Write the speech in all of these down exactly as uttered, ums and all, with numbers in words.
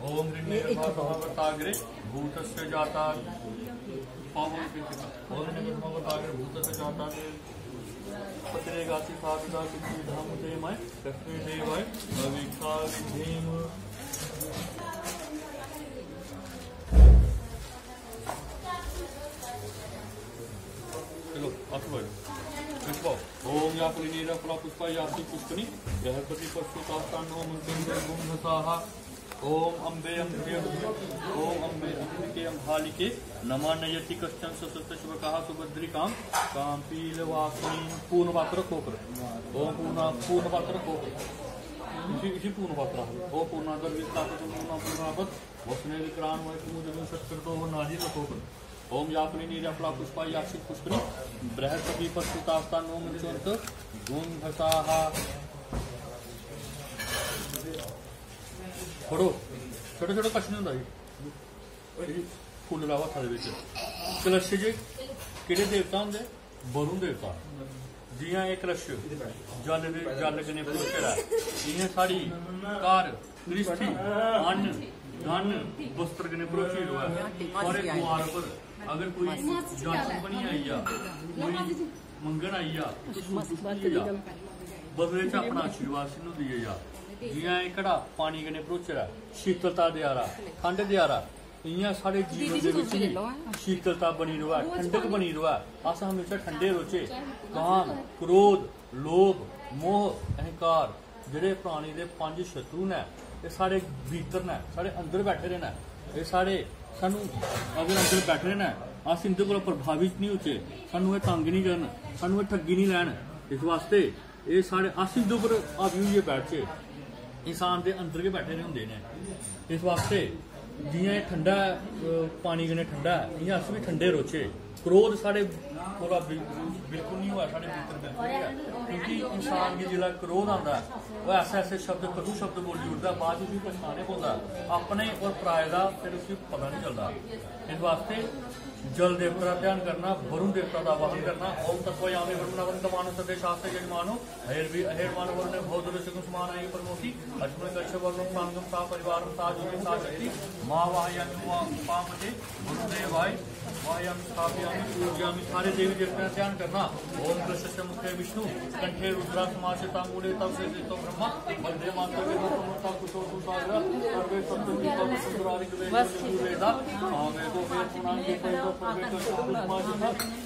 ओम ऋण्य गर्भासमावर्ताग्रे भूतस्य जाता। ओम ऋण्य गर्भासमावर्ताग्रे भूतस्य जाता। पत्रे गासी साधुदा सिद्धि धाम ते मय कस्मे देवाय अविखा विधेम। चलो, हाथ लो। पुष्पा। ओम या पुलिनेरा फला पुष्पा यासी पुष्पनी। बृहस्पति परसु काष्ठान्नो मंत्रेंद्र गुंधसाहा। ओम अम्बे अम्बिके, ओम अम्बे अम्बिके अम्बालिके। नमः नयति कश्चन सशस्त्र शुभकाः सुभद्रिकां कांपील वासिनीं। पूर्ण पात्र रखो पर। ओम पूर्ण, पूर्ण पात्र रखो पर। इसी, इसी पूर्ण पात्र आखदे। ओम पूर्णादर विस्तार पूर्ण पूर्णापद। वसने विक्रांत वै कुमुद सत्कृतो नारी रखो पर। ओम यापनी नीर अपला पुष्पा याक्षित पुष्पनी। बृहस्पति पर सुतास्ता नो मुंचंत गुंधसाहा। फड़ो, छोटे छोटे कश नहीं होंदा जी। फुल्ल लाओ हत्था दे बिच। कलश च केह्ड़े देवता होंदे? वरुण देवता। जियां एह् कलश जल दे, जल कन्नै भरोचे दा ऐ, इयां साढ़ी घर गृहस्थी अन्न धन वस्त्र कन्नै भरोची र'वै। साढ़े द्वार पर अगर कोई जातक बनियै आई जा, कोई मंगन आई जा, कोई सुख दुख आई जा, बदले च अपना आशीर्वाद सिन्नू देइयै जा। जियां एह् घड़ा पानी कन्नै भरोचे दा ऐ, शीतलता देआ दा, ठंड देआ दा, इयां साढ़े जीवन दे बिच बी शीतलता बनी र'वै, ठंडक बनी र'वै, अस हमेशा ठंडे रौह्चे। काम, क्रोध, लोभ, मोह, अहंकार, जेह्ड़े प्राणी दे पंज शत्रु न, एह् साढ़े भीतर न, साढ़े अंदर बैठे दे न। एह् साढ़े, सानू अगर अंदर बैठे दे न, अस इंदे कोला प्रभावित नहीं होचे, सानू एह् तंग नहीं करन, सानू एह् ठग्गी नहीं लैन। इस वास्ते एह् साढ़े, अस इंदे उप्पर हावी होइयै बैठचे। इंसान दे अंदर गै बैठे दे होंदे न। इस वास्ते जियां एह् ठंडा ऐ, अ, पानी कन्नै ठंडा ऐ, इयां अस बी ठंडे रौह्चे। क्रोध साढ़े कोला बि-, बिल्कुल निं होऐ, साढ़े भीतर बिल्कुल निं होऐ। क्योंकि इंसान गी जिसलै क्रोध आंदा ऐ, ओह् ऐसे ऐसे शब्द, कटु शब्द बोली ओड़दा ऐ, बाद च उसी पछताने पौंदा ऐ। अपने और पराए दा फिर उसी पता निं चलदा। इस वास्ते जल देवता दा ध्यान करना, वरुण देवता दा आवाहन करना। ओम तत्वयामि वरुणवंतमानसते शास्त्र यजमानो अहेर्वि अहेर्वान वरुणे भवदुरशकुं समानाय परमोति। अश्विन कश्यप वरुण सांगम सा परिवारम सा ज्योति सा शक्ति। मां वाहयामि वा-, पामते वरुण देवाय वाहयामि स्थापयामि पूजयामि। सारे देवी देवताओं का ध्यान करना। ओम कृष्ण मुखे विष्णु कंठे रुद्रा समासिता मूले तव से तो ब्रह्मा वंदे मातरम। कुशोतु सागरा सर्वे सप्तमी पद सुंदरारि वेदा। वेदो वेद पुराण के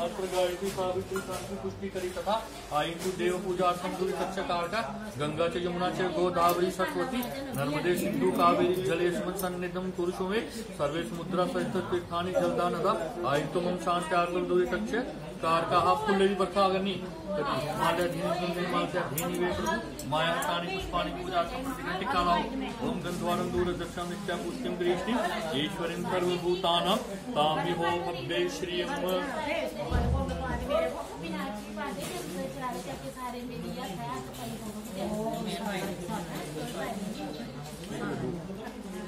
अस्त्र गायत्री सावित्री शांति पुष्टि करी कथा। आयन्तु देव पूजार्थं दूरितच्च कारका। गंगा च यमुना च गोदावरी सरस्वती नर्मदे सिंधु कावेरी जलेऽस्मिन् सन्निधिं कुरुष्व मे। सर्वे समुद्रा सहित तीर्थानि जलदा नदा। आयन्तु मम शान्त्यार्थं दूरितच्च कारकाः। फुल्लें दी बरखा करनी। कदी माल्या धीनि गंगे माल्या धीनि वे प्रभु। माया तानि पुष्पाणि पूजार्थं प्रतिगृह्य। टिक्का लाओ। ओम गंधवारं दूर दक्षिणा नित्या पुष्टिं गृहस्थि। ईश्वरीं सर्वभूतानां तामिहो भव्ये श्रियम्।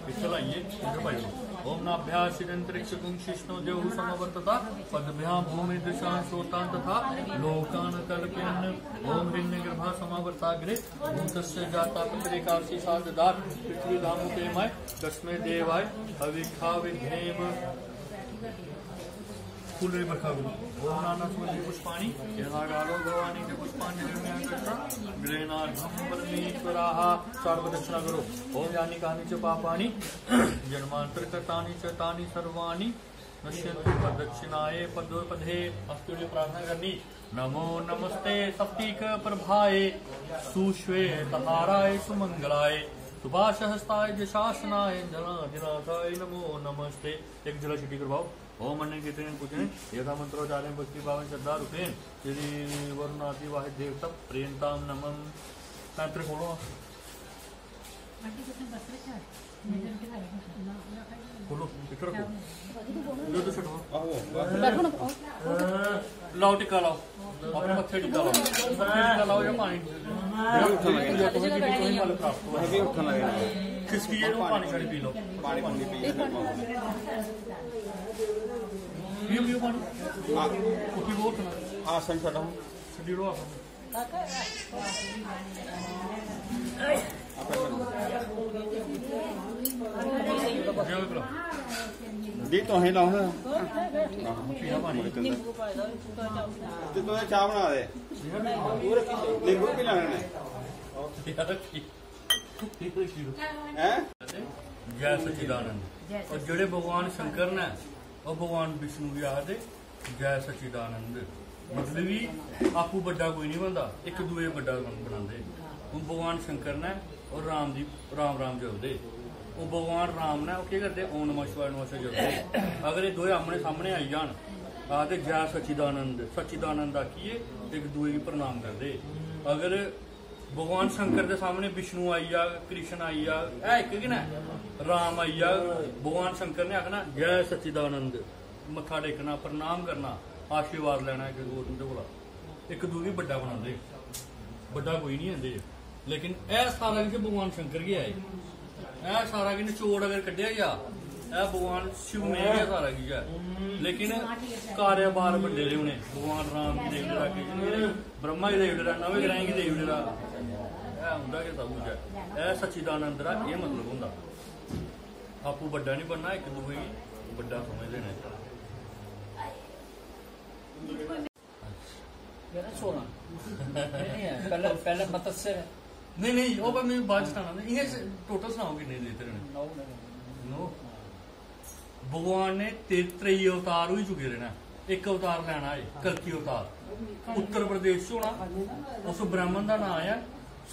इत्थै लाइयै इत्थै पाई ओड़ो। ओम नाभ्याः शिरंतरिक्षगुं शिश्नो द्यौः समवर्तता। पद्भ्यां भूमि दिशां स्रोतां तथा लोकान् कल्पयन्। ओम हिरण्यगर्भा समावर्ताग्रे भूतस्य जाता पत्रे काशी साधदार पृथ्वी धाम ते मय कस्मे देवाय अविखा विधेम। फुल्लें दी बरखा करो। ओम नाना सुगंधि पुष्पाणि यथा कालो गवाणि च पुष्पांजलिर्मया कृत्वा गृह्णार्थं परमेश्वराः। चार प्रदक्षिणा करो। ओम यानि कानि च पापानि जन्मांतर कृतानि च तानि सर्वाणि नश्यंतु प्रदक्षिणाय पदो पदे। अस तुझे प्रार्थना करनी। नमो नमस्ते सप्तीक प्रभाए सुश्वेतहाराय सुमंगलाय सुभाषहस्ताय जशासनाय जनाधिनाथाय नमो नमस्ते। एक जला छिटी करवाओ। ओम अन्य कीर्तन पूजन यथा मंत्रोच्चारण भक्ति भाव श्रद्धा रूपेण श्री वरुणादि वाहित देवता प्रेमताम नमम। पैंतर खोलो। खोलो, इधर रखो। इधर तो छुड़ो। आहो, बस। बैठो ना। लाओ टिक्का लाओ। अपने मत्थे टिक्का लाओ। मत्थे टिक्का लाओ या पानी। ये उठन लगे। या तुम्हें भी, तुम्हें फल प्राप्त हुआ। मैं भी उठन लगे। खिसकी ये लो, पानी शानी पी लो। पानी पूनी पी लो। पियो, पियो पानी। हाँ। उठी वो उठना। आसन छड़ो। छड़ी लो आसन। जी, तुसें लाओ ना। ते तुसें चाह् बना दे। निंबू पी लैने ने। हैं? जय सच्चिदानंद। और जेह्ड़े भगवान शंकर ने, ओह् भगवान विष्णु गी आखदे जय सच्चिदानंद। मतलब कि आपूं बड्डा कोई नहीं बनदा, इक दूए गी बड्डा बन-, बनांदे। हून भगवान शंकर ने और राम दी राम राम जपदे। ओह् भगवान राम ने ओह् केह् करदे? ओम नमः शिवाय, नमः शिवाय जपदे। अगर एह् दोए आमने सामने आई जान, आखदे जय सच्चिदानंद, सच्चिदानंद आखियै इक दूए गी प्रणाम करदे। अगर भगवान शंकर दे सामने विष्णु आई जाग, कृष्ण आई जाग, है इक गै ना, राम आई जाग, भगवान शंकर ने आखना जय सच्चिदानंद, मत्था टेकना, प्रणाम करना, आशीर्वाद लैना इक दूए उं'दे कोला। इक दूए गी बड्डा बनांदे, बड्डा कोई नहीं आंदे। लेकिन एह् सारा किश भगवान शंकर गै ऐ। एह् सारा किश निचोड़ अगर कड्ढेआ जा, एह् भगवान शिव ने गै सारा किश ऐ। लेकिन कार्यभार बंडे दे उ'नें भगवान राम गी देई ओड़े दा, कृष्ण गी, ब्रह्मा गी देई ओड़े दा, नवें ग्रहें गी देई ओड़े दा। एह् उं'दा गै सब कुछ ऐ। एह् सच्चिदानंद दा एह् मतलब होंदा। आपूं बड्डा नहीं बनना, इक दूए गी बड्डा समझ लेना। यार, सोलह। नहीं, नहीं है। पहले, पहले मत्स्य है। नहीं, नहीं, वो पर मैं बाद च सनाना। इ'यां टोटल सनाओ किन्ने दे तेरे ने? नौ, नौ। नौ। भगवान ने ते-, त्रेई अवतार होई चुके दे न। इक अवतार लैना है, कल्कि अवतार। उत्तर प्रदेश च होना, उस ब्राह्मण दा नाम है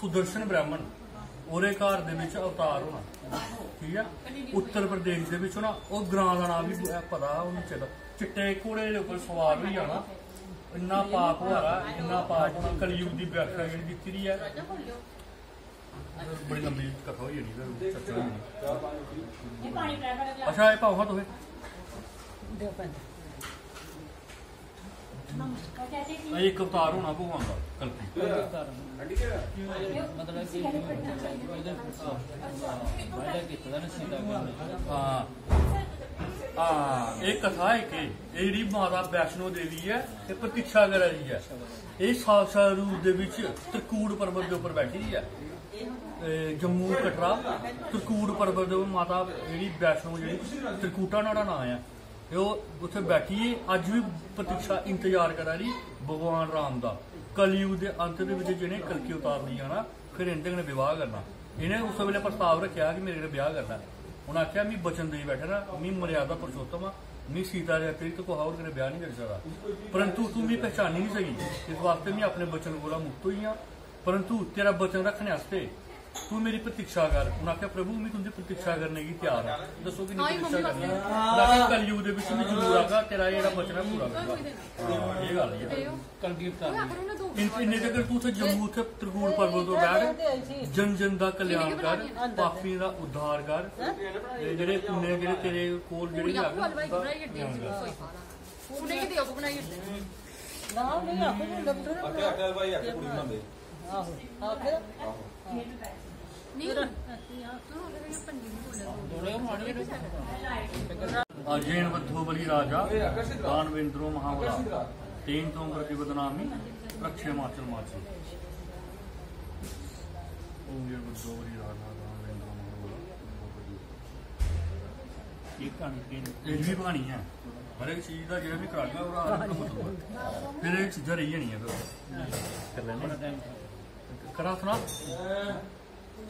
सुदर्शन ब्राह्मण। ओह्दे घर दे बिच अवतार होना, ठीक ऐ। उत्तर प्रदेश दे बिच होना, ओह् ग्रां दा नाम बी पता हा, हून चेता। चिट्टे घोड़े दे उप्पर सवार होई जाना। इन्ना पाप होआ दा, इन्ना पाप होना। कलयुग दी व्याख्या जेह्ड़ी दित्ती दी ऐ, बड़ी लंबी कथा होई जानी, फिर चर्चा होई जानी। अच्छा, एह् पाओ हां तुसें। इक अवतार होना भगवान दा, कल्कि। मतलब कि वायदा कीते दा ना सीता कन्नै। हां। हां, एह् कथा ऐ इक, एह् जेह्ड़ी माता वैष्णो देवी ऐ, एह् प्रतीक्षा करा दी ऐ। एह् साक्षात रूप दे बिच त्रिकूट पर्वत दे उप्पर बैठी दी ऐ। एह् जम्मू कटरा त्रिकूट पर्वत दे उप्पर माता जेह्ड़ी वैष्णो, जेह्ड़ी त्रिकूटा नुहाड़ा नांऽ ऐ। ते ओह् उत्थै बैठियै अज्ज बी प्रतीक्षा, इंतजार करा दी भगवान राम दा। कलयुग दे अंत दे बिच जि'नें कल्कि अवतार लेई जाना, फिर इं'दे कन्नै विवाह करना। इ'नें उस बेल्लै प्रस्ताव रक्खेआ कि मेरे कन्नै ब्याह करना। उ'नें आखेआ, "मी वचन देई बैठे दा, मी मर्यादा पुरुषोत्तम आं, मी सीता दे अतिरिक्त कुसै होर कन्नै ब्याह नेईं करी सकदा। परंतु तू मी पहचानी निं सकी, इस वास्तै मी अपने वचन कोला मुक्त होई आं। परंतु तेरा वचन रक्खने आस्तै तू मेरी प्रतीक्षा कर।" उ'नें आखेआ, "प्रभु, में तुं'दी प्रतीक्षा करने गी त्यार आं।" दस्सो किन्नी प्रतीक्षा करनी ऐ। उ'नें आखेआ, "कलयुग दे बिच में जरूर आगा, तेरा जेह्ड़ा वचन ऐ पूरा करगा।" हां, एह् गल्ल ऐ। कलयुग दा। इन-, इन्ने तगर तू उत्थै जम्मू, उत्थै त्रिकूट पर्वत पर बैठ, जन जन दा कल्याण कर, पापियें दा उद्धार कर, ते जेह्ड़े पुण्य, जेह्ड़े तेरे कोल जेह्ड़े बी आङन, उं'दा कल्याण कर। उ'नेंगी देओ, बनाइयै। ना, उ'नेंगी आखो, तुम डॉक्टर हो। आखेआ, आखेआ भाई, आखेआ कुड़ी बनांदे। आहो, आखेआ। आहो। नहीं, तू अगर ये पंडित बोले तो। अजेन बद्धो बलि राजा, दानवेंद्रो महाबला, तेन त्वं प्रतिवदनामि, रक्षेमाचल माचल। ओम ये बद्धो बलि राजा, दानवेंद्रो महाबला। ये कहानी केह् ऐ? एह् बी कहानी ऐ। हर इक चीज दा जेह्ड़ा बी कराना, ओह्दा हर इक मतलब ऐ। फिर एह् चीजां रेही जानियां फिर। कर लैने। करा सना?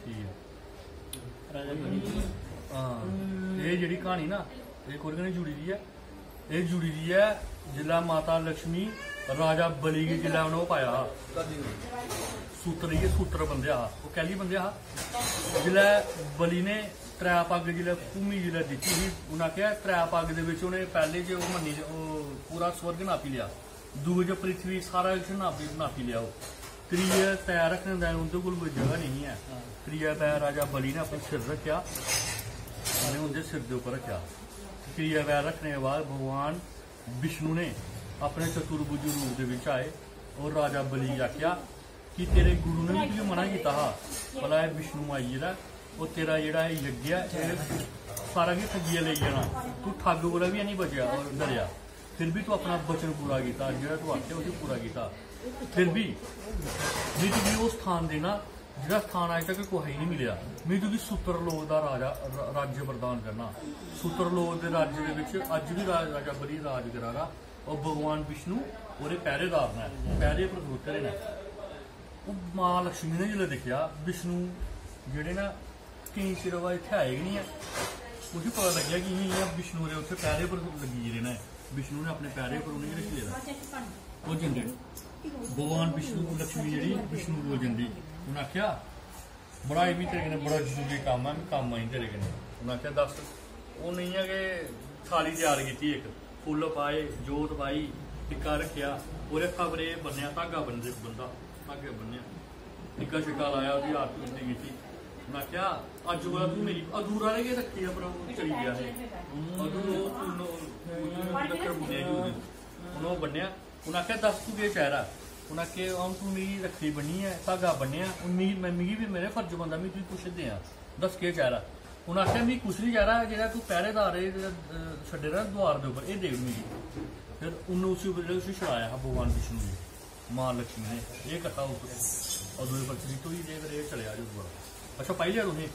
ठीक ऐ। हां, एह् जेह्ड़ी क्हानी ना, एह् कोह्दे कन्नै जुड़ी दी ऐ? एह् जुड़ी दी ऐ जिसलै माता लक्ष्मी राजा बलि गी जिसलै उ'नें ओह् पाया हा, सूत्र, इ'यै सूत्र बंधेआ हा। ओह् कैह्ली बंधेआ हा? जिसलै बलि ने त्रै पग्ग जिसलै भूमि जिसलै दित्ती ही, उ'नें आखेआ, त्रै पग्ग दे बिच उ'नें पैह्ले च ओह् मन्नी, ओह् पूरा स्वर्ग नापी लेआ, दूए च पृथ्वी, सारा किश नापी, नापी लेआ। ओह् त्रिये पैर रक्खने दा उं'दे कोल कोई जगह नेईं ऐ। त्रिया पैर राजा बलि ने अपने सिर रक्खेआ, उ'नें उं'दे सिर दे उप्पर रक्खेआ। त्रिया पैर रक्खने दे बाद भगवान विष्णु ने अपने चतुर्भुज रूप दे बिच आए और राजा बलि गी आखेआ कि तेरे गुरु ने बी तुगी मना कीता हा, भला एह् विष्णु आई गेदा, और तेरा जेह्ड़ा एह् यज्ञ ऐ, एह् सारा किश ठग्गियै लेई जाना, तू ठग कोला बी हैनी बचेआ और डरेआ, फिर बी तू अपना वचन पूरा कीता, जेह्ड़ा तू आखेआ उसी पूरा कीता। फिर बी में तुगी ओह् स्थान देना जेह्ड़ा स्थान अज्ज तक कुसै गी नहीं मिलेआ। में तुगी सुतर लोक दा राजा, र-, राज्य प्रदान करना। सुतर लोक दे राज्य दे बिच अज्ज बी राज-, राजा बलि राज करा दा। और भगवान विष्णु ओह्दे पैह्रेदार न, पैह्रे पर खड़ोते दे न। ओह् मां लक्ष्मी ने जिसलै दिक्खेआ, विष्णु जेह्ड़े न, केईं चिर बाद इत्थै आए गै निं ऐ। उसी पता लग्गेआ कि इ'यां, इ'यां विष्णु दे उत्थै पैह्रे पर लग्गी गेदे न। विष्णु ने अपने पैह्रे पर उ'नेंगी रक्खी लेदा। ओह् जंदे न। भगवान विष्णु, लक्ष्मी जेह्ड़ी विष्णु कोल जंदी, उ'नें आखेआ, "मराज, मी तेरे कन्नै बड़ा जरूरी कम्म ऐ, मी कम्म आई तेरे कन्नै।" उ'नें आखेआ, "दस्स।" उ'नें इ'यां गै थाली त्यार कीती इक, फुल्ल पाए, जोत पाई, टिक्का रक्खेआ, ओह्दे हत्था पर एह् बन्नेआ, धागा बन्नदे, बंदा, धागे बन्नेआ, टिक्का शिक्का लाया, ओह्दी आरती उरती कीती। उ'नें आखेआ, "अज्ज कोला तूं मेरी अधूरा गै रक्खी, पर ओह् चली गेआ हे। अदूं ओह् पूर्ण, पूर्ण रक्खड़ पुज्जेआ ही ओह्दे।" उ'नें ओह् बन्नेआ। उ'नें आखेआ, "दस्स, तूं केह् चाही दा?" उ'नें आखेआ, "हून तूं मिगी रक्खड़ी बन्नी ऐ, धागा बन्नेआ, हून मिगी, में, मिगी बी मेरे फर्ज बनदा, मिगी तुगी कुछ देआं, दस्स केह् चाही दा?" उ'नें आखेआ, "मिगी कुछ निं चाही दा, जेह्ड़ा तूं पैह्रेदार एह् जेह्ड़ा, अ, छड्डे दा दोआर दे उप्पर, एह् देई ओड़ मिगी।" फिर उ'न्न उसी, उसी छड़ाया हा भगवान विष्णु ने, मां लक्ष्मी ने। एह् कथा उस, अदूं दी प्रचलित होई ते फिर एह् चलेआ अज्ज बड़ा। अच्छा, पाई लेआ तुसें? ये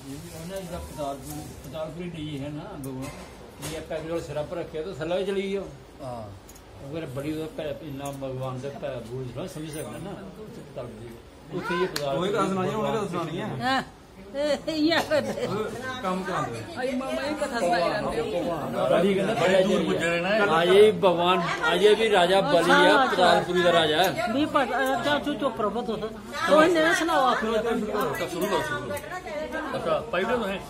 भी है ना, इसका पतालपुर, पतालपुरी नहीं है ना भगवान, ये पैगल सिरा पर रखे तो थल्ले चली गया। हाँ। अगर बड़ी तो पै-, इन्ना भगवान दे पै-, गुण थोड़ा समझ सकना ना, पतालपुरी। उत्थे ये पतालपुरी। वही तो सुनाइए, वही तो सुनानी है। हाँ। ए, इ'यां करदे। काम करांदे। आई मामा जी कथा सनाई लैंदे हो। बड़ी दूर पुज्जे दे ना। अजें भगवान, अजें भी राजा बलि ऐ, पतालपुरी दा राजा ऐ। भी पता, चाचू चुप रहो तुस। तुस नेईं सनाओ अपनी। अच्छा, शुरू करो, शुरू करो। अच्छा, पाई ओड़ो तुसें।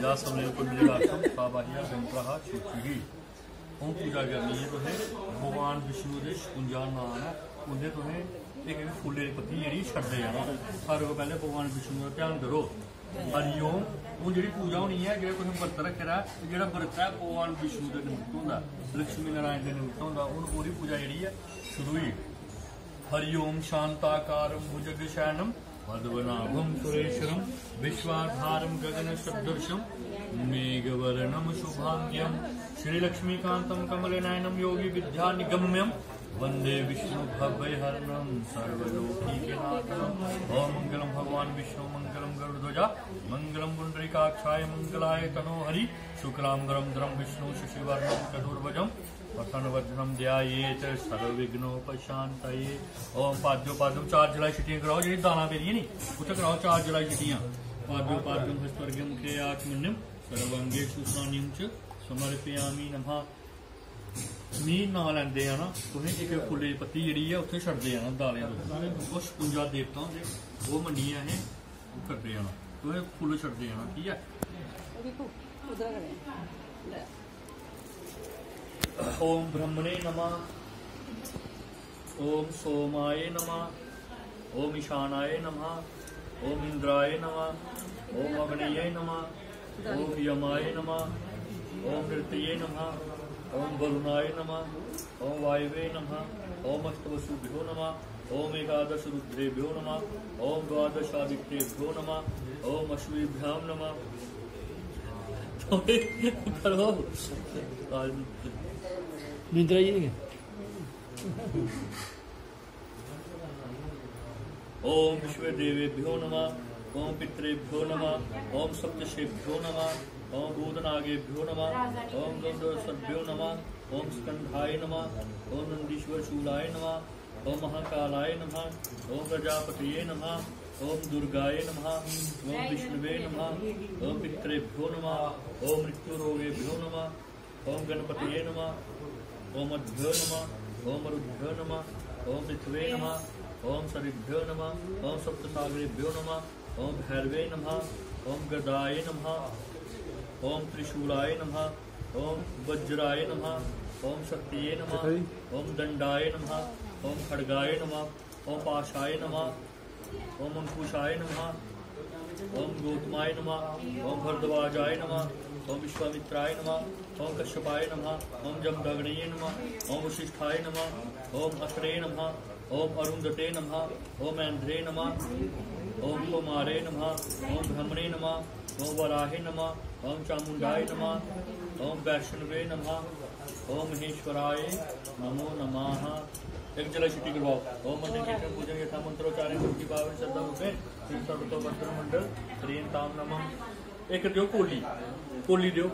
या समये पुंडरीकाक्षं साबाह्य गंत्रः शुचिः। हून पूजा करनी है तुसें भगवान विष्णु दे छपुंजा नांऽ न, उं'दे तुसें इक, इक फुल्लै दी पत्ती जेह्ड़ी छंडदे जाना। सारें कोला पैह्लें भगवान विष्णु दा ध्यान करो। हरि ओम। हून जेह्ड़ी पूजा होनी ऐ, जेह्ड़ा तुसें बर्त रक्खे दा ऐ, जेह्ड़ा बर्त ऐ भगवान विष्णु दे निमित्त होंदा, लक्ष्मी नारायण दे निमित्त होंदा, हून ओह्दी पूजा जेह्ड़ी ऐ शुरू होई। हरि ओम शांताकारं भुजगशयनं पद्मनाभं सुरेशं विश्वाधारं गगनसदृशं मेघवर्णं शुभांग्यं श्रीलक्ष्मीकान्तं कमलनयनं योगिविद्यानिगम्यं वन्दे विष्णुं भवभयहरणं सर्वलोकैकनाथम्। ओम मंगलम भगवान विष्णु मंगलम गरुड़ध्वजा मंगलम पुंडरीकाक्षाय मंगलाय तनोहरि शुक्लांबरधरं विष्णु शशिवर्णं चतुर्भुजं प्रसन्नवदनं ध्यायेत् सर्वविघ्नोपशांतये। ओम पाद्यो पाद्यम, चार जलाई छिट्टियां कराओ, जेह्ड़ी दालां पेदियां नी, उत्थै कराओ चार जलाई छिट्टियां। पाद्यो पाद्यम हस्तवर्ग्यम मुखे आचमन्यम सर्वांगेषु स्नानिम च समर्पयामि नमः। मी नांऽ लैंदे आ ना, तुसें इक फुल्लै दी पत्ती जेह्ड़ी ऐ, उत्थै छड़दे जाना दालें पर। ओह् छपुंजा देवता होंदे, ओह् मन्नियै असें ओह् करदे जाना, तुसें फुल्ल छड़दे जाना, ठीक ऐ? ओम ब्रह्मणे नमः, ओम सोमाय नमः, ओम ईशानाय नमः, ओम इंद्राय नमः, ओम अग्नये नमः, ओम यमाय नमः, ओम नृतये नमः, ओम वरुणाय नमः, ओम वायवे नमः, ओम अष्टवसुभ्यो नमः, ओम एकादश रुद्रेभ्यो नमः, ओम द्वादश आदित्येभ्यो नमः, ओम अश्विभ्याम नमः। करो। मिंत्रा जी। ओम विश्वदेवेभ्यो नमः, ओम पितरेभ्यो नमः, ओम सप्तर्षेभ्यो नमः, ओम भूतनागेभ्यो नमः, ओम गंधर्वभ्यो नमः, ओम स्कंधाय नमः, ओम नंदीश्वर शूलाय नमः, ओम महाकालाय नमः, ओम प्रजापतये नमः, ओम दुर्गाय नमः, ओम विष्णवे नमः, ओम पितरेभ्यो नमः, ओम मृत्युरोगेभ्यो नमः, ओम गणपतये नमः, ओम अद्भ्यो नमः, ओम अरुद्भ्यो नमः, ओम पृथ्वे नमः, ओम सरिद्भ्यो नमः, ओम सप्तसागरेभ्यो नमः, ओम भैरवे नमः, ओम गदाय नमः, ओम त्रिशूलाय नमः, ओम वज्राय नमः, ओम शक्तिये नमः, ओम दंडाय नमः, ओम खड्गाय नमः, ओम पाशाय नमः, ओम अंकुशाय नमः, ओम गौतमाय नमः, ओम भरद्वाजाय नमः, ओम विश्वामित्राय नमः, ओम कश्यपाय नमः, ओम जमदग्नये नमः, ओम वशिष्ठाय नमः, ओम अत्रे नमः, ओम अरुंधते नमः, ओम ऐंद्रे नमः, ओम कुमारे नमः, ओम ब्रह्मणे नमः, ओम वराहे नमः, ओम चामुंडाय नमः, ओम वैष्णवे नमः, ओम महेश्वराय नमो नमः। एक जला छुट्टी करवाओ। ओम मंत्र कीर्तन पूजन यथा मंत्रोच्चारण, शुद्धि पावन श्रद्धा रूपेण श्री सर्वतोभद्र मंडल श्रीन ताम नमः। एक दियो कोली, कोली दियो।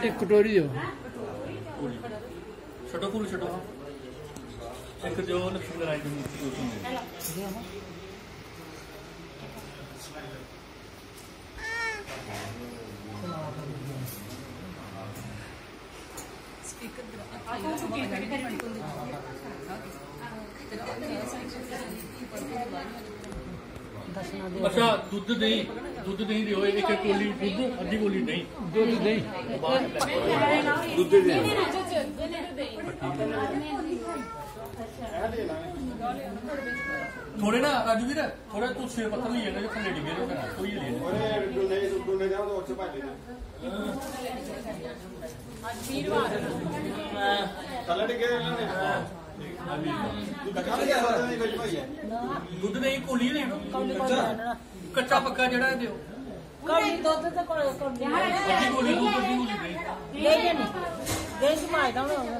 एक कटोरी दियो। कोली। छड्डो, कोली छड्डो। एक दियो लक्ष्मी नारायण की मूर्ति को। अच्छा, दुद्ध देहीं, दुद्ध देहीं दियो, एक एक कोली दुद्ध, अद्धी कोली देहीं। दुद्ध देहीं। दुद्ध देहीं। थोड़े ना, राजू वीर, थोड़ा तू सेव पत्ता लेई जाना, जो थल्ले डिग्गे दे होंदे ना, कोई लेई जाना। अरे, डुंडे, डुंडे जाओ तो अच्छे भाई लेना। आज वीरवार। थल्ले डिग्गे दे होंदे ना। दुद्ध देहीं कोली लेना। कच्चा, कच्चा पक्का जेह्ड़ा दियो। कौली दुद्ध ते कौली, कौली। अद्धी कोली दुद्ध, अद्धी कोली देहीं। देहीं नहीं, देहीं जमाए दा होना।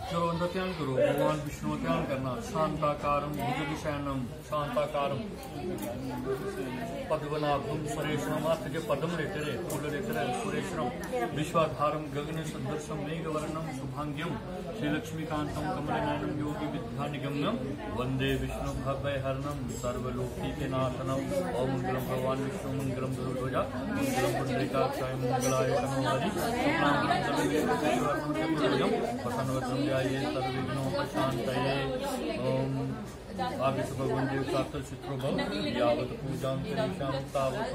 चलो, अंदर ध्यान करो, भगवान विष्णु का ध्यान करना। शांताकारं भुजगशयनं, शांताकारं पद्मनाभं सुरेशम। हाथ के पद्म लेते रहे, फूल लेते रहे। सुरेशम विश्वाधारम गगन सदृशम मेघवर्णम शुभांग्यम श्री लक्ष्मीकांतम कमलनयनम योगी विद्या निगम्यम वंदे विष्णु भवभय हरणम सर्वलोकी के नाथनम। ओम मंगलम भगवान विष्णु मंगलम गरुध्वजा मंगलम पुंडरीकाक्षाय मंगलाय तनोहरि। वसनवसम जाये सर्वविघ्नोपशांतये। ओम आगे से भगवान देव साक्षात चित्रो भव यावत पूजाम करिष्याम तावत।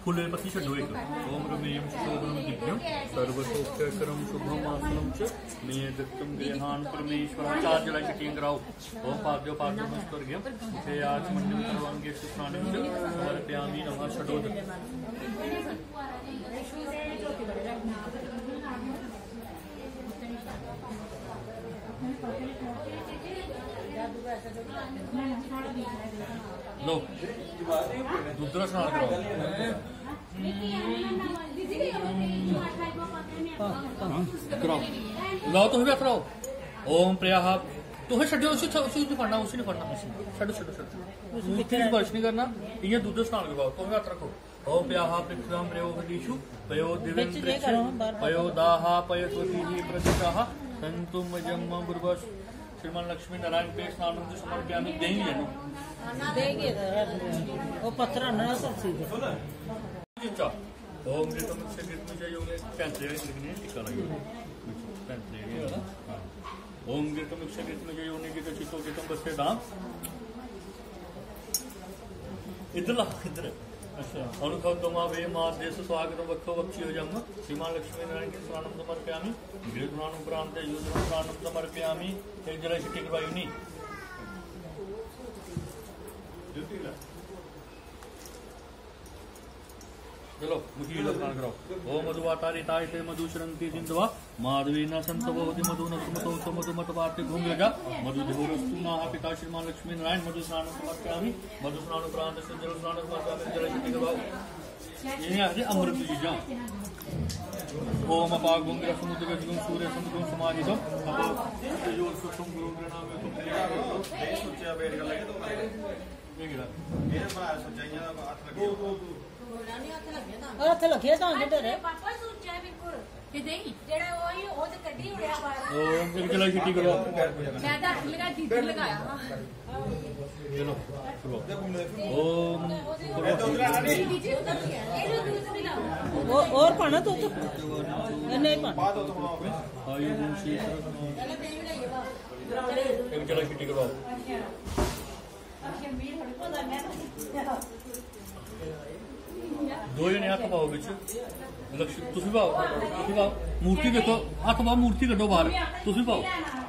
फुल्ले पत्ती छड्डो एक। ओम रमेयम शोभनम दिव्यम सर्वसौख्यकरम शुभम आसनम च मे दत्तम गृहाण परमेश्वर। चार जलाई छुट्टियां कराओ। ओम पाद्यो पाद्यो मुस्तुर्ग्यम मुखे आचमन्यम सर्वांगे सुस्नानिम च समर्पयामि नमः। छड्डो। लो, दूसरा स्नान कराओ। कराओ। लाओ, तुम भी हत्थ लाओ। ओम प्रयाहा। तुम छड्डो उसी, उसी नहीं पढ़ना, उसी नहीं पढ़ना, उसी। छड्डो, छड्डो, छड्डो। मूर्ति स्पर्श नहीं करना, इ'यां दुद्ध स्नान करवाओ, तुम भी हत्थ रखो। ओम प्याहा पृथ्व्याम प्रयोगदीषु पयो दिव्यम पृथ्वी पयो दाहा पयो स्वतीहि प्रदिशाः संतु मजम बुर्वस। श्रीमान लक्ष्मी नारायण पे स्नान समर्पयामि। देही है ना? देही है, वो पत्थर ना सब चीज। अच्छा, ओम गीतम से गीतम जय योगे पैंतरे लिखने टिक्का लगे। पैंतरे है ना? ओम गीतम उच्च गीतम जय योनि गीत चितो गीतम बस्ते दाम। इधर ला, इधर। अच्छा। अनुखम दमा वे मार देश स्वागतम वक्षो वक्षियो जम। श्रीमान लक्ष्मी नारायण की स्नानम समर्पयामि। गृह स्नानम प्रांत युद्ध स्नानम समर्पयामि। एक जरा छुट्टी करवाई नहीं। चलो, मुखी लोग स्नान कराओ। ओम मधुवातारिताय ते मधुचरंती सिंधवा माधवी न संतवोति मधु न सुमतो च मधु मत वार्ते घूम जा। मधु देवरस्तु नाह पिता श्रीमान लक्ष्मी नारायण मधु स्नान समर्पयामि। मधु स्नान उपरांत से जल स्नान समर्पयामि। जल शुद्धि करवाओ। इन्हें आखदे अमृत चीजां। ओम अपागुम विरसमुद्र गजगुम सूर्य समुद्र समाहितम। अपागुम तेजोर सुखम गुरु प्रणाम। सोचा बैठ कर लगे तो मेरे भ्राऽ सोचा इ'यां हत्थ लग्गेआ। हत्थ लग्गेआ तां गै डरे। पापा सोचा बिल्कुल। कि देही? जेह्ड़ा ओह् ही, ओह् ते कड्ढी ओड़ेआ बाह्र। ओम फिर चलो छुट्टी करो। मैं तो हत्थ लगा, दीदी लगाया हा। चलो, चलो। ओम। दीदी जी, उधर भी है। ये लो, दूध भी लाओ। वो और पाना तो, तो। ये नहीं पाना। आयु गुण क्षेत्र। पहले देही बनाइए बाहर। एक चलो छुट्टी करो। दो जने हत्थ पाओ बिच। लक्ष्मी, तुसी पाओ, तुसी पाओ। मूर्ति देखो, हत्थ पाओ, मूर्ति कड्ढो बाहर। तुसी पाओ।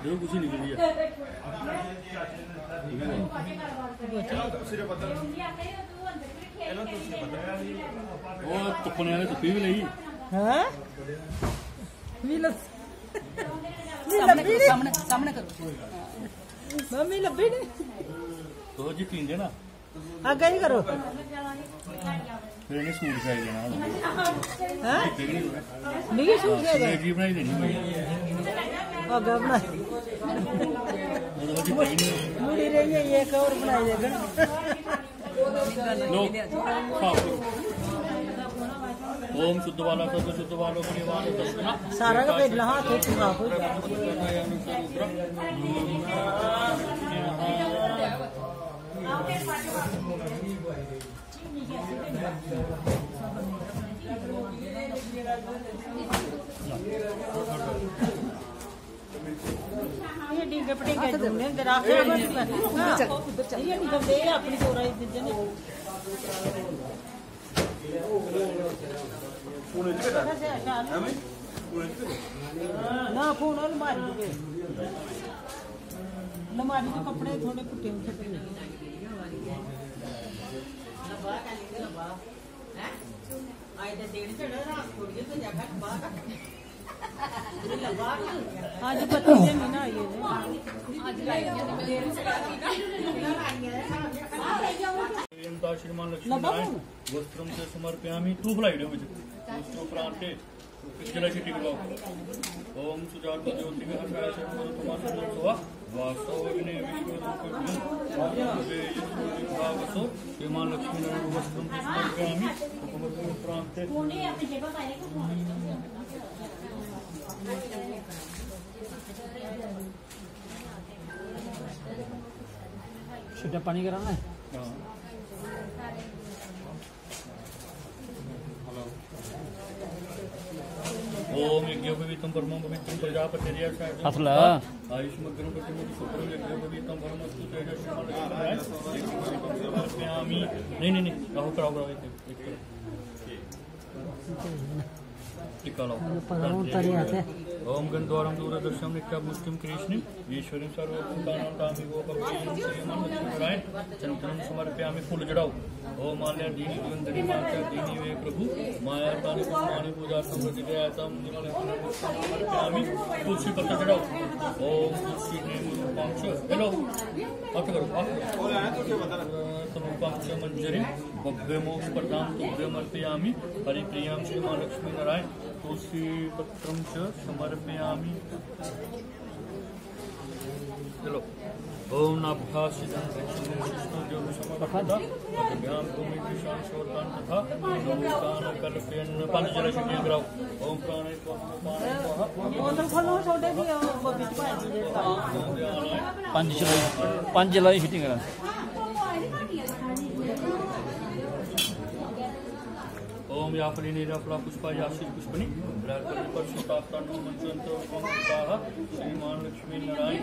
देखो, कुछ निकली है। ओह् तुप्पने आह्ले तुप्पी बी लेई। हैं? मी लभ-, मी सामने लब्भी करो, नी। सामने, सामने करो। मम्मी लब्भी नी। तुस जित्ती जंदे ना। अग्गें ही करो। फिर इ'नें सूट सिआई देना। हैं? मिगी सूट सिआई देना। जी बनाई देनी कोई। अग्गें बनाई। ओह्दे बाद जित्ती गै निं। मुड़ी रेही गेई, इक होर बनाई देङन। लो, खाओ। ओम शुद्ध वाला, सत्व शुद्ध वालो, बड़ी वाला, दक्षिणा। सारा का पेट नहा के साफ हो जाए। ये डींगे पटींगे ढूंढने, इधर आ, हाँ। ये नहीं गंदे, ये अपनी चोरा ही दिंदे ने। ना, फोन अलमारी दे। अलमारी दे कपड़े थोड़े पुट्टे उठे। आज पति ने नहीं ना आइए। श्रीमान लक्ष्मी नारायण वस्त्रम च समर्पयामि। तू भलाई दे विच। वस्त्र प्रांते पिछला छिटी लगाओ। ओम सुजात ज्योति में हर्षाय सर्व तुम्हारा सर्व सुवा। वासो अग्नि विश्व रूप भावसो। श्रीमान लक्ष्मी नारायण वस्त्रम च समर्पयामि। उपमस्त्र प्रांते। छिट्टा पानी कराना है। ओम यज्ञोपवीतम परमं पवित्रम प्रजापतिर्यशा। हथ ला। आयुष्मग्रम प्रतिमुख सुप्रम यज्ञोपवीतम परमस्तु तेजस्वी। समर्पयामि। नहीं, नहीं, नहीं, कराओ, कराओ, कराओ, एक, एक, एक। टिक्का लाओ। पता नहीं उतारी आते। ओम गंधद्वारम दूरदर्शनम नित्याभूतिम कृष्णिम ईश्वरीम सर्वभूतानां तामिव पप्पीयम श्रीमान लक्ष्मी नारायण चंदनम समर्पयामि। फूल चढ़ाओ। ओम माल्याधीश गंधरी माता दीनी वे प्रभु माया तानि पुष्पाणि पूजा समृद्धि दयातम समर्पयामि। तुलसी पत्र चढ़ाओ। ओम तुलसी नेम रूपम च, हेलो, हथ करो, हथ करो। रूपम च मंजरी भव्य मोक्ष प्रदान तुभ्यम अर्पयामि। हरि प्रियम श्री महालक्ष्मी नारायण तुलसी पत्रम च समर्पयामि। चलो। ओम नाभ्यासितं दक्षिणेन विष्णु जो समर्पिता अभ्याम भूमि विशाल शोतान तथा लोकान कल्पयन। पंज जरा छुट्टियां कराओ। ओम प्राणे स्वाहा पाणे स्वाहा। बोतल खोलो, छोटे भी, वो बिच पाई दीजिए। पंज चलाई, पंज चलाई छुट्टियां करा। ओम याफली नीला फला पुष्पा यासित पुष्पनी ब्रह्मपुर सुताप्ता नो मंचंत ओमकाः श्रीमान लक्ष्मी नारायण।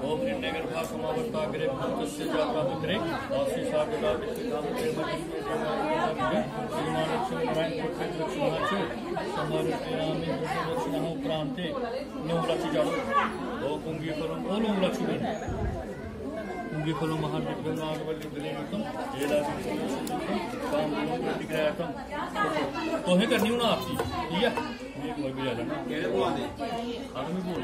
ओम हिरण्यगर्भा समावर्ताग्रे भूतस्य जाता पुत्रे आशीषा गदा विश्वधाम प्रेम श्रीमान लक्ष्मी नारायण पुत्र लक्ष्मण समर्पयामि। दक्षिणः प्रान्ते लौंग लाची चाढ़ो। ओ पुंगी फलम, ओ लौंग लाची बन। पुंगी फलम महादीप नागवल्ली दलेगतम, एला काम प्रतिग्रहतम। तोहे करनी हूं आरती, ठीक है? मैं कोई भी आ जाना। केड़े भगवान दे? आदमी बोल।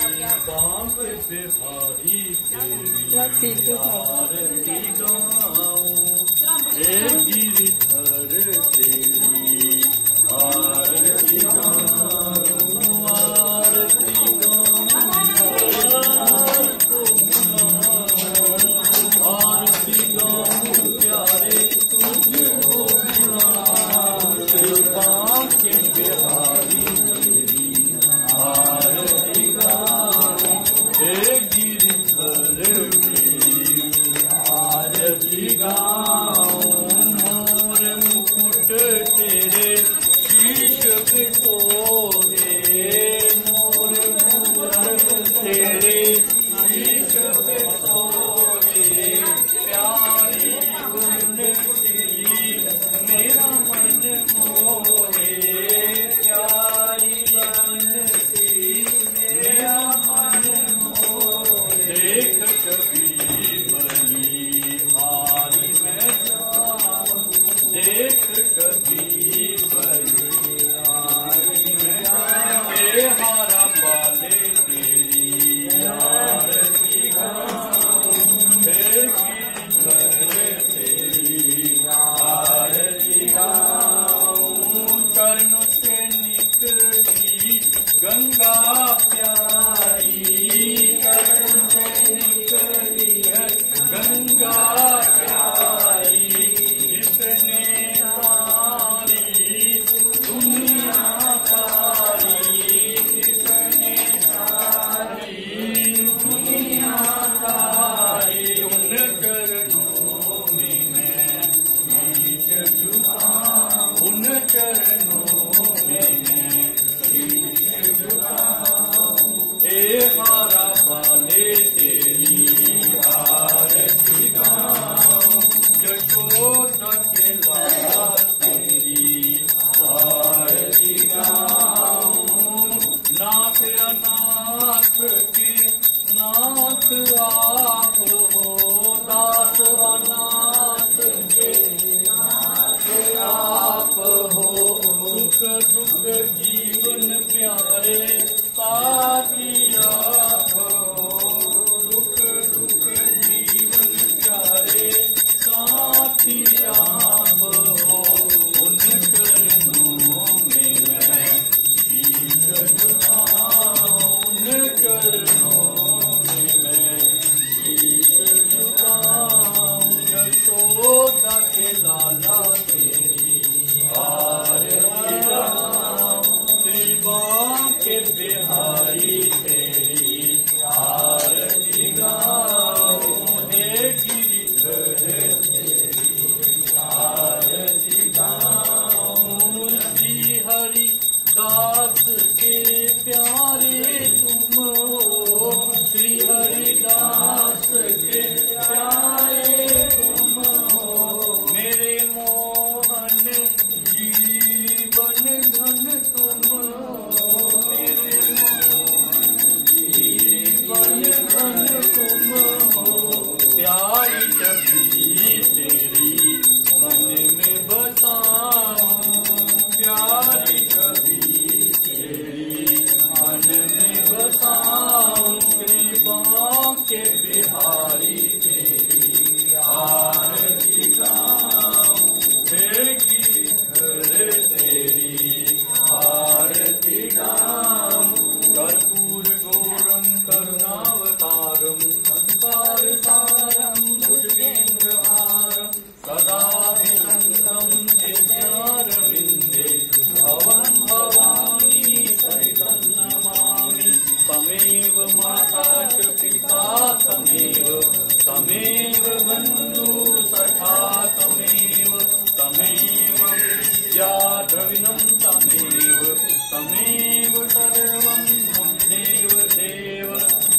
श्री बांस बिहारी तेरी आरती गाऊं, हे गिरधर तेरी आरती गाऊं, आरती गाऊं, आरती गाऊं प्यारे तुझको बिहार श्री बांस बिहारी तेरी आरती गाऊं, हे गिरधर तेरी आरती गाऊं। आप हो, दास अनाथ के नाथ आप हो। सुख दुख जीवन प्यारे साथी आप हो। सुख दुख जीवन प्यारे साथी आप हो। उन चरणों में मैं शीश झुकाऊं, उन चरणों में मैं शीश झुकाऊं। यशोदा के लाला तेरी आरती गाऊं, श्री बांके बिहारी तेरी आरती गाऊं। हे गिरिधर तेरी आरती गाऊं, श्री हरि दास के प्यारे तुम हो, श्री हरिदास के प्यारे तुम हो। मेरे मोहन जीवन धन तुम हो, मेरे मोहन जीवन धन तुम हो। प्यारी छवि तेरी मन में बसाऊं, प्यारी छवि तेरी मन में बसाऊं। श्री बांके बिहारी तेरी आरती गाऊं, हे गिरिधर तेरी आरती गाऊं। कर्पूर गौरम करुणावतारम संसार सारम भुजगेंद्र हारम सदा विसंतम हृदयारविंदे भवम भवानी सहितम नमामि। तमेव माता च पिता तमेव, तमेव बंधु सखा तमेव, तमेव विद्या द्रविणम तमेव, तमेव सर्वम मम देव देव।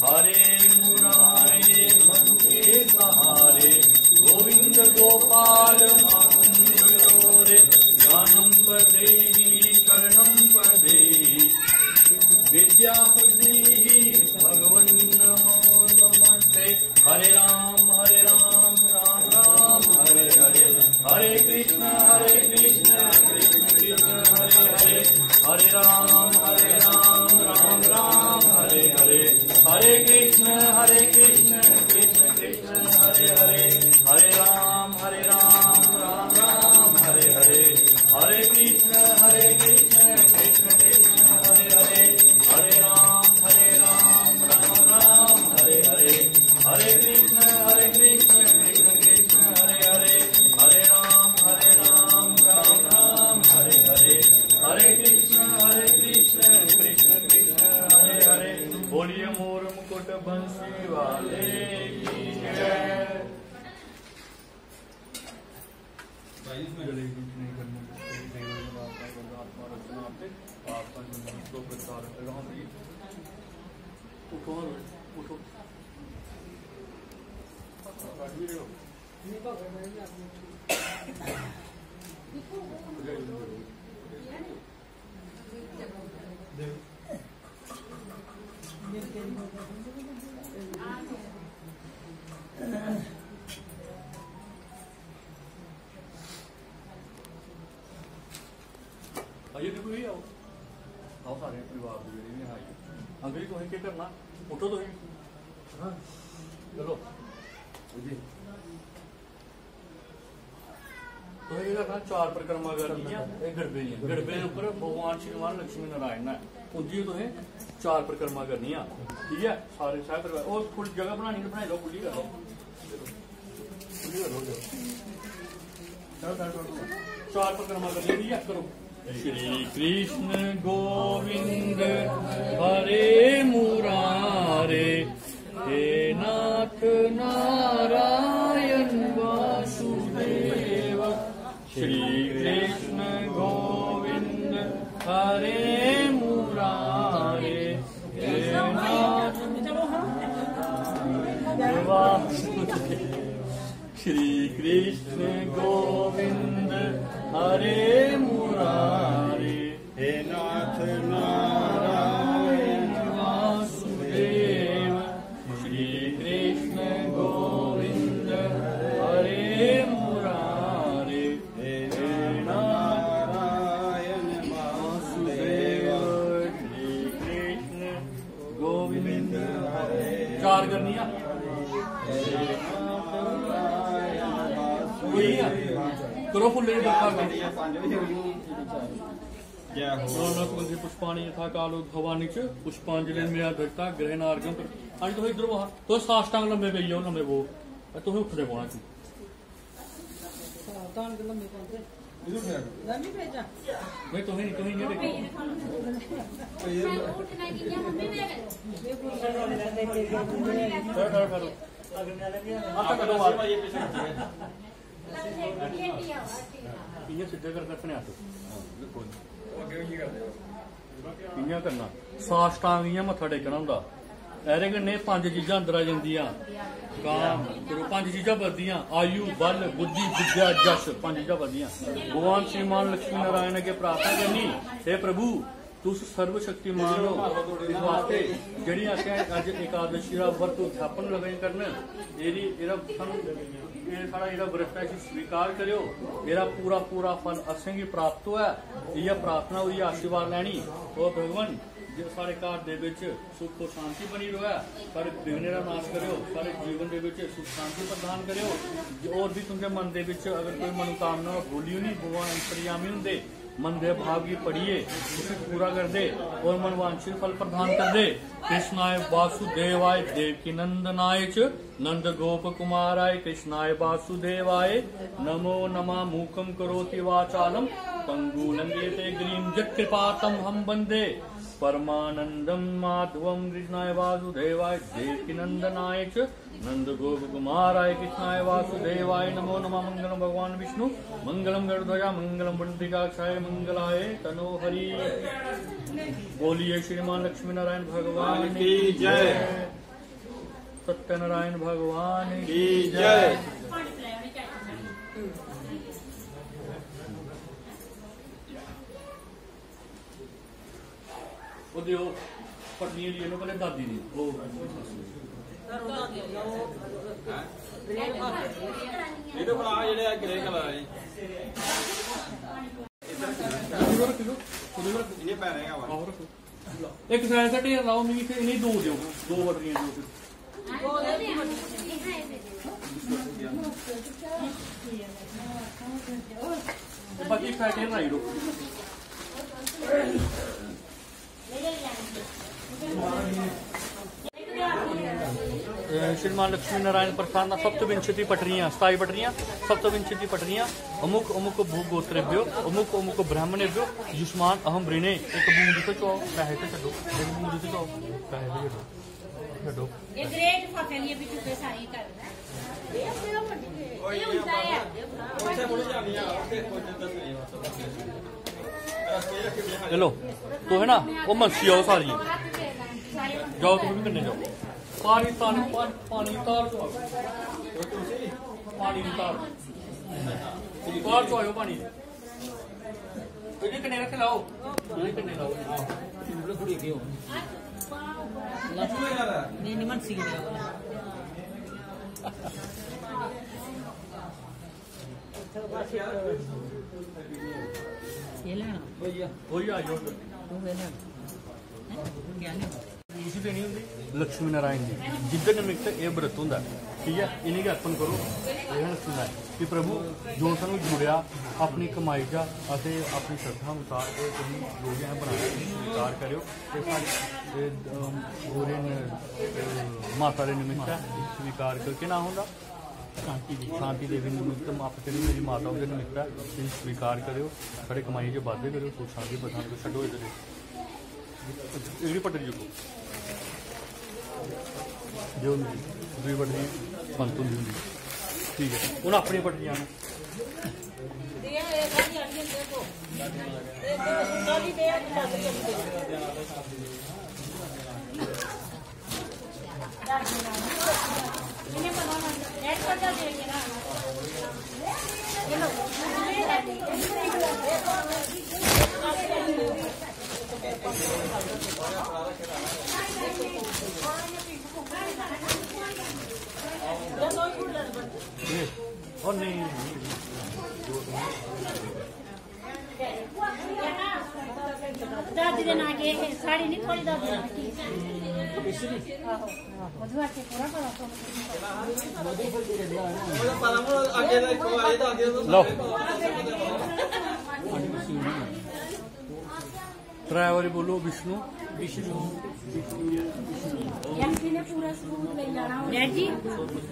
हरे मुरारे मधुके सहारे गोविंद गोपाल मुकुंद रे। ज्ञानम प्रदेहि करणम प्रदेहि विद्या प्रदेहि भगवन् नमो नमस्ते। हरे राम हरे राम राम राम हरे हरे। हरे कृष्ण हरे कृष्ण कृष्ण कृष्ण हरे हरे। हरे राम हरे राम राम राम हरे हरे। हरे कृष्ण हरे कृष्ण कृष्ण कृष्ण हरे हरे। हरे राम हरे राम राम राम हरे हरे। हरे कृष्ण हरे कृष्ण कृष्ण कृष्ण हरे हरे। हरे राम हरे राम राम राम हरे हरे। हरे कृष्ण हरे कृष्ण कृष्ण कृष्ण हरे हरे। हरे राम हरे राम राम राम हरे हरे। हरे कृष्ण हरे कृष्ण कृष्ण कृष्ण हरे हरे। बोलिए मोर मुकुट बंसी वाले की जय। भाई, इसमें जलेबी कुछ नहीं करनी, कोई देवल में बात नहीं करना, आत्मा रचना आपके, आत्मा जो मनुष्य को प्रचार करेगा। हाँ भाई, उठो, उठो। बैठ भी रहे हो? आइए, देखो, ये आओ। आओ, सारे परिवार दे जेह्ड़े बी आइए। अंकल जी, तुसें केह् करना? उठो तुसीं। हाँ। चलो। जी। तुसें केह् करना? चार परिक्रमा करनियां। एह् गड़बे दियां। गड़बे दे उप्पर भगवान श्री मान लक्ष्मी नारायण न। उं'दी तुसें चार परिक्रमा करनियां। ठीक ऐ? सारे सह परिवार। ओह् खु'ल्ली जगह बनानी ते बनाई लैओ, खु'ल्ली करो। चार परिक्रमा करियै भी करो। श्री कृष्ण गोविंद हरे मुरारे, हे नाथ नारायण वासुदेव। श्री कृष्ण गोविंद हरे मुरारे, हे नाथ श्री कृष्ण गोविंद हरे मुरारे, हे नाथ नारायण वासुदेव। श्री कृष्ण कृष्ण गोविंद हरे मुरारे, हे नारायण वासुदेव। श्री कृष्ण गोविंद हरे। चार करनियां। कोई है? करो फुल्ले दी बरखा करो। जय हो। नाना तुलसी पुष्पाणि यथा कालोद्भवानि च, पुष्पांजलि मया दत्ता ग्रहणार्घ्यं प्र-, अरे तुम इधर वहाँ, तो साष्टांग लम्बे पे जाओ, लम्बे वो, तुम उठने पौना। सावधान के लम्बे पौंदे। इधर उठने। मैं भी भेजा। नहीं, तुम ही, तुम ही नहीं देखो। ठहरो, ठहरो, ठहरो। हाथ पकड़ो, हाथ। इ'यां सिद्धे कर रक्खने हत्थ। इ'यां करना, साष्टांग इ'यां मत्था टेकना होंदा। एह्दे कन्नै पंज चीजां अंदर आई जंदियां। काम, फिर ओह् पंज चीजां बधदियां, आयु, बल, बुद्धि, विद्या, जश, पंज चीजां बधदियां। भगवान श्रीमान लक्ष्मी नारायण अग्गें प्रार्थना करनी, हे प्रभु, तुस सर्वशक्तिमान हो। इस वास्ते जेह्ड़ी असें अज्ज एकादशी दा व्रत उद्यापन लगे करन, एह्दी, एह्दा सानूं, एह् साढ़ा जेह्ड़ा व्रत ऐ, इसी स्वीकार करेओ। एह्दा पूरा, पूरा फल असेंगी प्राप्त होऐ। इ'यै प्रार्थना, ओह्दी आशीर्वाद लैनी। ओ भगवान, जे साढ़े घर दे बिच सुख और शांति बनी र'वै, सारे विघ्नें दा नाश करेओ, सारे जीवन दे बिच सुख शांति प्रदान करेओ। जे होर बी तुं'दे मन दे बिच अगर कोई मनोकामना बोली होनी, भगवान अंतर्यामी हुंदे मन दे भाव गी पढ़ियै उसी पूरा करदे और मनवांछित फल प्रदान करदे। कृष्णाय वासुदेवाय देवकी नंदनाय च नंद गोप कुमाराय कृष्णाय वासुदेवाय नमो नमः। मूकं करोति वाचालं पंगुलंघयते गिरिं यत्कृपा तमहं वंदे परमानंदं माधवं। कृष्णाय वासुदेवाय देवकी नंदनाय च नंद गोप कुमाराय कृष्णाय वासुदेवाय नमो नमः। मंगलम भगवान विष्णु मंगलम गरुध्वजा मंगलम पुंडरीकाक्षाय मंगलाय तनो हरि। बोलिए श्रीमान लक्ष्मी नारायण भगवान की जय। सत्यनारायण भगवान की जय। वो दियो, पत्नी लिए नो पहले दादी दी। वो ये तो बड़ा जेह्ड़ा ग्रे कलर है। उधर रख लो, उधर रख लो। इन्हें पैरें का आहो, रखो। एक साइड से ढेर लाओ, मिगी फिर इन्हें दो दो, दो बटरियां दो फिर। बाकी एक साइड ढेर लाई दो। अ, श्रीमान लक्ष्मी नारायण प्रसन्न सप्तविंशति पटरियां, सताई पटरियां, सप्तविंशति पटरियां, अमुक अमुक भू गोत्रेभ्यो, अमुक अमुक ब्राह्मणेभ्यो, युष्मान अहम वृणे। एक बूंद तो चुकाओ, पैसे तो छड्डो, एक बूंद तो चुकाओ, पैसे तो छड्डो, छड्डो। ये ग्रेट फसलिए भी चुके सारी कर। ये होता है। चलो, तो है ना, वो मस्सी आओ सारी। जाओ, तुम भी कन्नै जाओ। पानी तार, पानी तार चो आओ। पानी तार। बाहर चो आयो पानी। इन्हें कन्नै रख लाओ। इन्हें कन्नै लाओ। नहीं, नहीं, मन सी गया। ये लेना। वही आ जाओ। तू ये लेना। हैं? क्या लेना? इसी देनी होंदी लक्ष्मी नारायण दी, जिंदे निमित्त एह् व्रत होंदा ऐ, ठीक ऐ? इ'नेंगी अर्पण करो, एह् लक्ष्मी नारायण। कि प्रभु, जो सानूं जुड़ेआ अपनी कमाई चा, असें अपनी श्रद्धा अनुसार एह् तुसें जो बी असें बनाया, तुसें स्वीकार करेओ। ते साढ़े, एह्, अम, ओह्दे न, अ, माता दे निमित्त ऐ, स्वीकार करो। केह् नांऽ होंदा? शांति देवी। शांति देवी निमित्त, माफ करेओ, मेरी माता उं'दे निमित्त ऐ, तुसीं स्वीकार करेओ, साढ़े कमाई च बाद्धे करेओ, सुख शांति प्रदान करो। छड्डो इद्धर, एह्कड़ी पटरी चुक्को। देओ मिगी, दूई पटरी पंत हुंदी होंदी। ठीक ऐ, हून अपनी पटरी आनो। और नहीं। दादी दे नां केह् हे? साढ़ी नहीं, थुआढ़ी दादी दा। आहो, आहो। मधु आके पूरा पता। लो। त्रै बारी बोलो, विष्णु। विष्णु। डैड जी,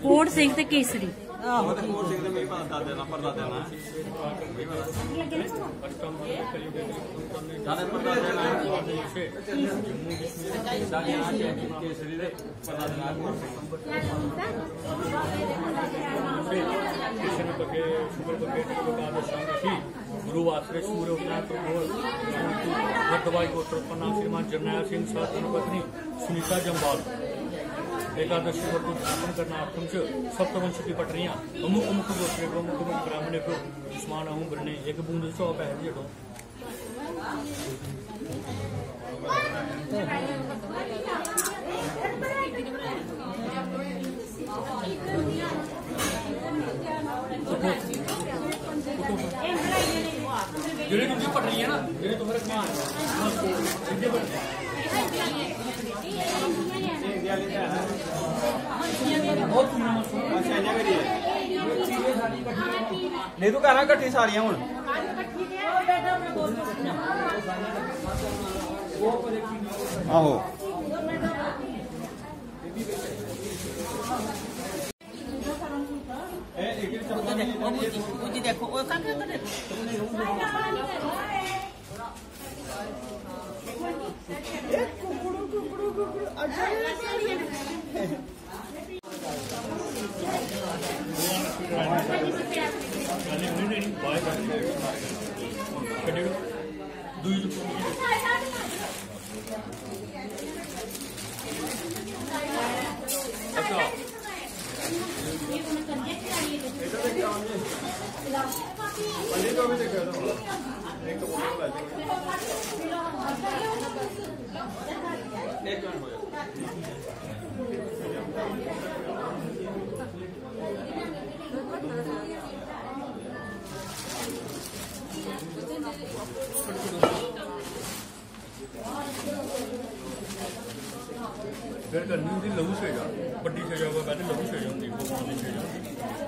कोट सिंह ते केसरी। कृष्ण पक्षे शुक्ल पक्षे एकादशांग ही। गुरु आश्रय सूर्य उत्तरायण प्रभोर भरद्वाज गोत्र उत्पन्ना श्रीमान जरनैल सिंह सह धर्मपत्नी सुनीता जम्वाल। एकादशी व्रत उद्यापन करणार्थम च सप्तवंश की पटरियां अमुक अमुक गोत्रेभ्यो अमुक अमुक ब्राह्मणेभ्यो युष्माण अहम वृणे एक बूंद चौ पहर जटो। जेह्ड़ी तुं'दी पटरी ऐ ना, जेह्ड़ी तुं'दे रक्खना। नहीं, तू कहना कट्ठी सारियां हून। आहो। फिर करनी होंदी लघु सेजा, बड्डी सेजा कोला पैह्लें लघु सेजा होंदी, भगवान दी सेजा होंदी,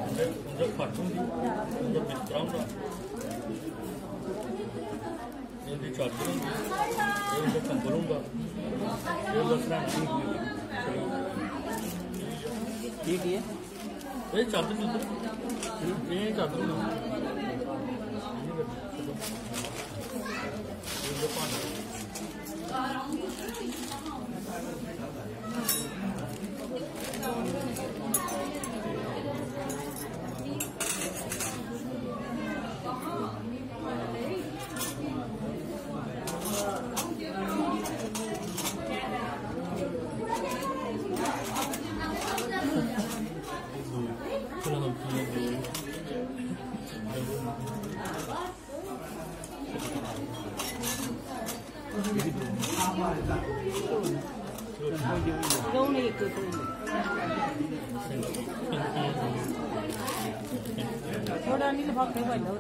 उं'दे उं'दे फर्श होंदी, उं'दा बिस्तरा होंदा, एह् उं'दी चादर होंदी, एह् उं'दा कंबल होंदा, एह् उं'दा सरैह्ना होंदा। ठीक है। ए, चादर, चादर। ए, चादर होनी। थोड़ा नहीं लिफाफे पाई लो।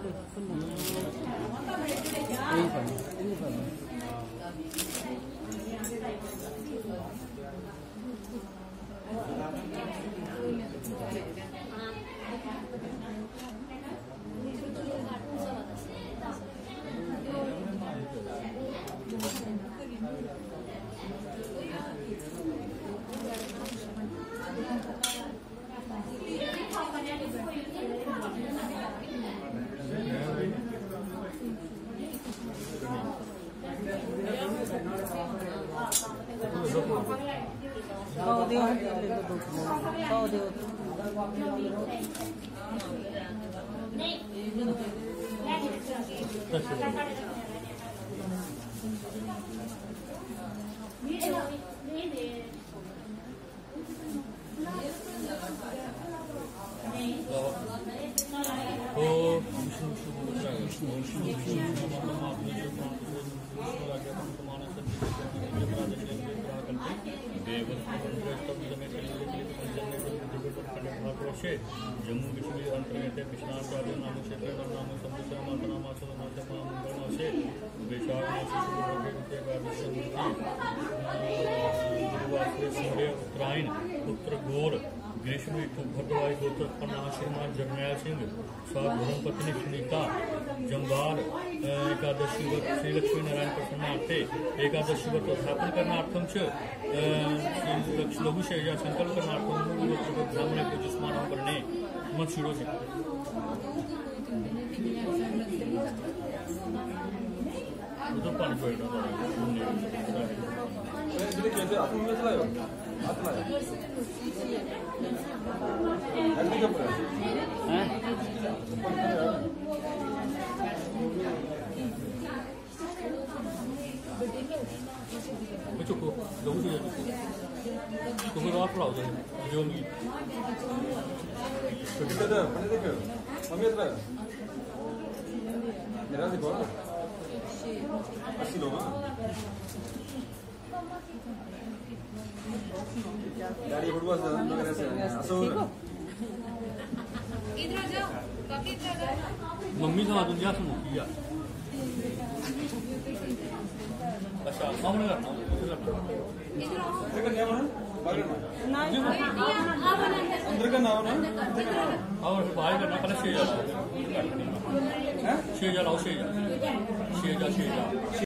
छे, जम्मू कश्मीर अंतर्गत विश्राम चार्य नाम क्षेत्र नाम नाम संवत्सर मास नाम मास नाम मास महामंगल मासे वैशाख मास शुक्ल पक्ष एकादशी तिथि, गुरुवासरे सूर्य उत्तरायण पुत्र गौर ग्रीष्म ऋतु भरद्वाज गोत्र पन्ना श्रीमान जरनैल सिंह साहब धर्म पत्नी सुनीता जंबार, अ, एकादशी व्रत श्री लक्ष्मी नारायण प्रसन्नार्थे एकादशी व्रत स्थापन करणार्थम च, अ, श्री लक्ष लघु शेजा संकल्प करणार्थम ब्राह्मणे पूज्यमानम करणे मत शिरो से। उधर पानी पड़ेगा। चुको, जरूर चुको। तो फिर आप लाओ, जो भी। तो कितना था? मैंने देखा। मम्मी इतना। मेरा देखो ना। अस्सी लोग, हाँ। यार, ये फुटबॉल से, अंदर से, असो। ठीक हो? इधर आ जाओ, काकी इधर आ जाओ। मम्मी से बात उनके हाथ में मुक्की जा। अच्छा, सामने करना, उधर करना। इधर आओ। इधर करना है, वहाँ? बाहर करना है? नहीं। अंदर करना है, वहाँ? और बाहर करना, पहले छह हजार। हैं? छह हजार लाओ, छह हजार। छह हजार, छह हजार।